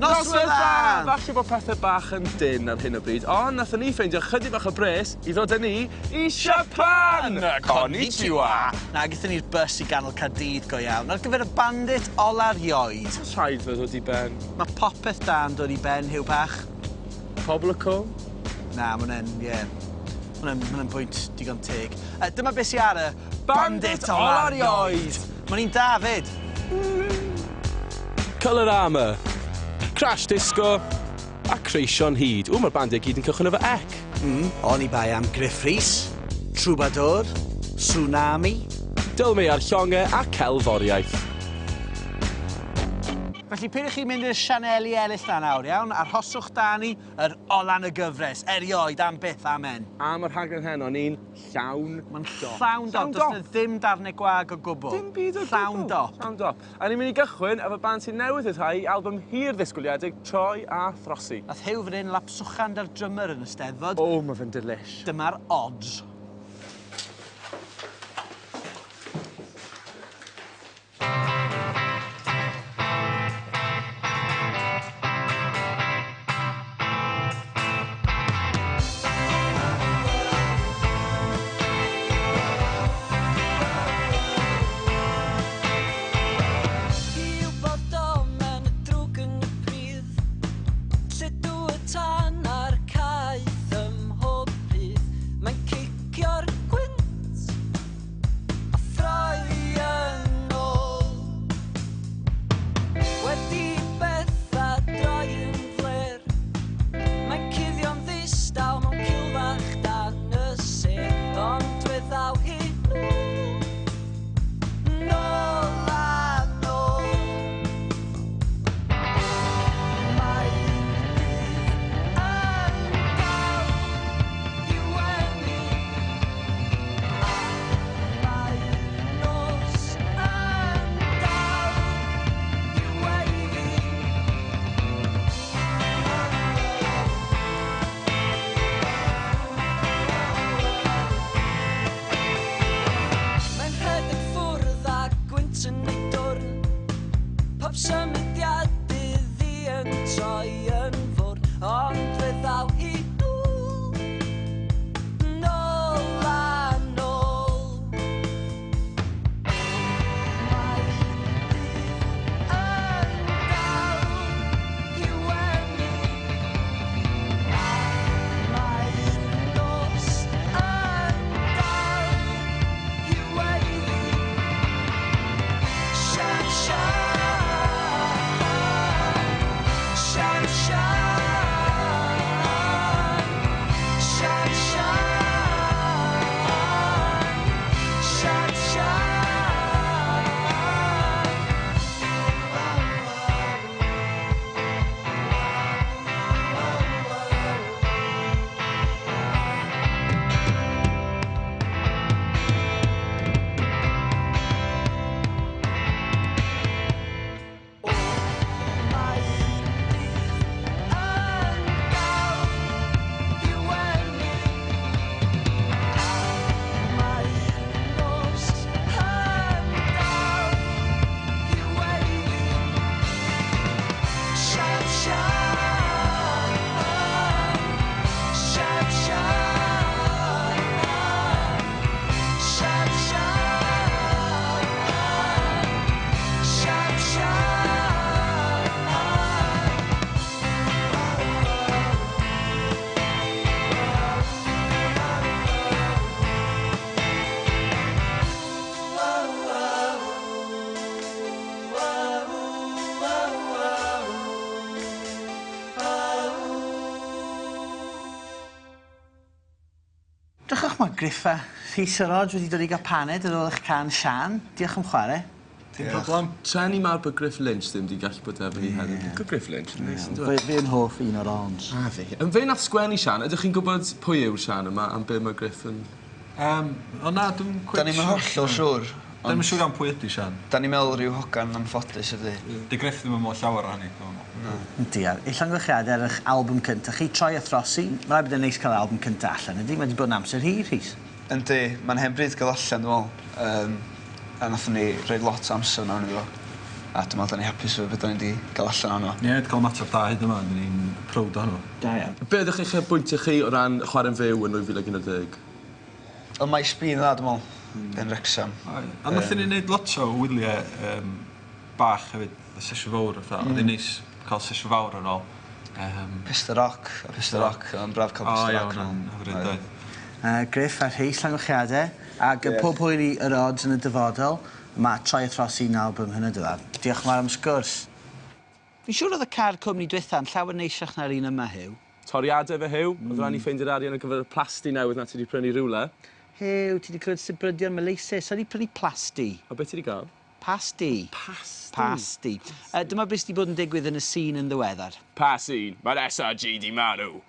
Noswyl dda! Falle bod pethau bach yn dyn ar hyn o bryd, ond nathon ni ffeindio chydig bach o bres i ddod â ni i Siapan! Konnichiwa! Na, gaethon ni'r bws i ganol Caerdydd go iawn, ar gyfer y bandit ola rioed. O's rhaid fe ddod i ben? Ma' popeth da yn dod i ben, Huw bach. Pobol y Cwm? Na, ma' wnne'n, ie. Ma' wnna'n ma' wnna'n bwynt digon teg. Yy dyma be' sy ar y Bandit ola rioed! Ma'n un da 'fyd. Colourama, Crash Disco, a Creision Hud. Ww, ma'r bandiau gyd yn cychwyn efo ec. Oni bai am Gruff Rhys, Trwbadwr, Sŵnami. Dylmi ar llonge a celforiaeth. Felly peidiwch chi mynd i'r sianeli erill 'na nawr, iawn? Arhoswch 'da ni, yr ola'n y gyfres, erioed, am byth, amen. Am y rhaglen heno, ni'n llawn Ma'n dop. llawn dop, Llawn do's dop. 'na ddim darne gwag o gwbwl. Dim byd o gwbwl. Llawn dop. Llawn dop. A ni'n mynd i gychwyn efo band sy'n newydd rhyddhau album hir ddisgwyliedig, Troi a Throsi. Nath Huw fan 'yn lapswchan 'da'r drymmer yn y Steddfod. O, ma' fe'n delish. Dyma'r Odds. Hi yw bob domen y drwg yn y pridd Lludw y tân a'r caeth ym mhob rhydd Mae'n cicio'r gwynt a throi yn ôl Wedi betha droi yn flêr Mae'n cuddio'n ddistaw mewn cilfach dan y sêr Ond fe ddaw hi nôl Nôl a nôl Mae dydd yn dal i wenu A mae nos yn dal i weiddi. Mae'n rhedeg ffwrdd â gwynt yn ei dwrn. Pob symudiad iddi yn troi yn fwrn, ond fe ddaw hi nôl, nôl a nôl. Mae dydd yn dal i wenu, a mae nos yn dal i weiddi. Sian, sian, sian, sian, sian, sian, sian, sian. Mae dydd yn dal i wenu, a mae nos yn dal i weiddi. Sian, sian, sian, sian, sian, sian, sian, sian. Drychwch ma' Gruff a Rhys a Rog wedi dod i ga'l paned ar ôl 'ych cân Siân. Diolch am chware. Dim problem. Trueni mawr bod Griff Lynch ddim 'di gallu bod efo ni heddiw. Good Griff Lynch yn neis yndw e? Fi fi'n hoff un o'r Odds. A fi. Yym fe nath sgwennu Siân, ydych chi'n gwbod pwy yw'r Siân yma am be' ma' Griff yn... Yym o na dwi'm cweit 'Dan ni'm yn hollol siŵr. 'Dan ni'm yn siŵr iawn pwy ydi Siân. 'Dan ni'n meddwl ryw hogan anffodus ydi. 'Di Griff ddim yn me'wl llawer o hynny dwi'm yn me'wl. Na. Yndi a eu llongyfarchiade ar 'ych albwm cynta chi, Troi a Throsi. Ma' raid bod e'n neis ca'l albwm cynta allan yndi? Mae 'di bod yn amser hir, Rhys. Yndi, ma'n hen bryd ga'l allan dwi me'wl. Yym a nathon ni roi lot o amser mewn iddo fo. A dwi'n meddwl da ni hapus efo beth da ni wedi gael allan ohono. Ie, wedi cael ymateb da hyd yma, dyn ni'n proud ohono. Da iawn. Be ydych chi'ch bwyntio chi o ran chwarae'n fyw yn 2011? Ond Maes B yn dda, dwi'n meddwl, yn Wrexham. A nathon ni wneud lot o wyliau bach hefyd, y sesiwn fawr fatha. Oedd hi'n neis cael sesiwn fawr yn ôl. Pista Rock, a Pista Rock, oedd o'n braf cael O, Pista iawn, Rock. yn hyfryd oedd. Griff a Rhys, llongyfarchiadau, ac pob hwyl i Yr Ods yn y dyfodol. Mae Troi a Throsi yn album hynod o dda. Diolch yn fawr am sgwrs. Fi'n siŵr oedd y car cwmni dwytha yn llawer neisiach na'r un yma, Huw. Toriadau fe, Huw. Oedd rhaid ni ffeindio'r arian ar gyfer y plasty newydd na ti wedi prynu rhywle. Huw, ti wedi clywed sibrydion maleisus. Sa wedi prynu plasty. A beth ti wedi gael? Pasty. Pasty. Pasty. Dyma beth sydd wedi bod yn digwydd yn y sîn yn ddiweddar. Pa sîn? Mae'r SRG di marw.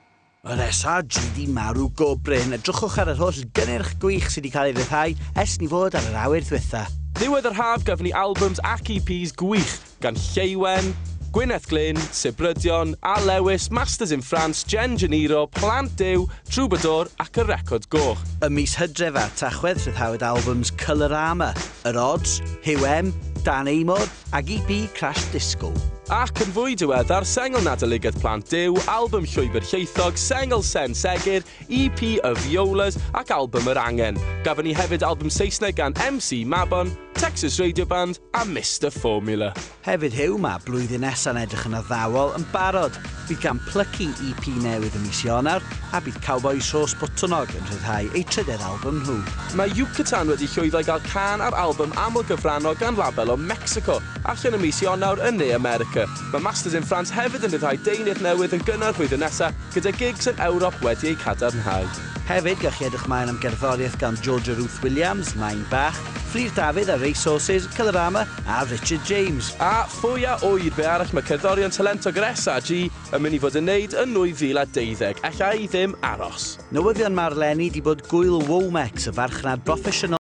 Mae'r SRG di marw go brin. Edrychwch ar yr holl gynnyrch gwych sydd wedi cael ei ryddhau ers ni fod ar yr awyr ddwytha. Ddiwedd yr haf gafon ni albums ac EPs gwych gan Lleuwen, Gwyneth Glyn, Sibrydion, Al Lewis, Masters in France, Jen Jeniro, Plant Duw, Trwbador ac y Record Goch. Ym mis Hydref a Tachwedd rhyddhawyd albums Colourama, Yr Ods, Huw M, Dan Amor ac EP Crash Disco. Ac yn fwy diweddar, sengl Nadoligaidd Plant Duw, album Llwybr Llaethog, sengl Sen Segur, EP Y Violas ac album Yr Angen. Gafon ni hefyd album Saesneg gan MC Mabon, Texas Radio Band a Mr Formula. Hefyd Huw, mae blwyddyn nesa'n edrych yn addawol yn barod. Bydd gan Plycu EP newydd ym mis Ionawr a bydd Cowbois Rhos Botwnnog yn rhyddhau eu trydedd album nhw. Mae Yucatan wedi llwyddo i gael cân ar album aml gyfrannol gan label o Mexico, allan ym mis Ionawr yn Ne America. Mae Masters in France hefyd yn rhyddhau deunydd newydd yn gynnar flwyddyn nesaf, gyda gigs yn Ewrop wedi eu cadarnhau. Hefyd, gallwch chi edrych mlaen am gerddoriaeth gan Georgia Ruth Williams, Nain Bach, Fflur Dafydd a Racehorses, Colourama a Richard James. A phwy a ŵyr be arall mae cerddorion talentog yr SRG yn mynd i fod yn neud yn 2012. Alla i ddim aros. Newyddion mawr 'leni di bod gŵyl Womex, y farchnad broffesiynol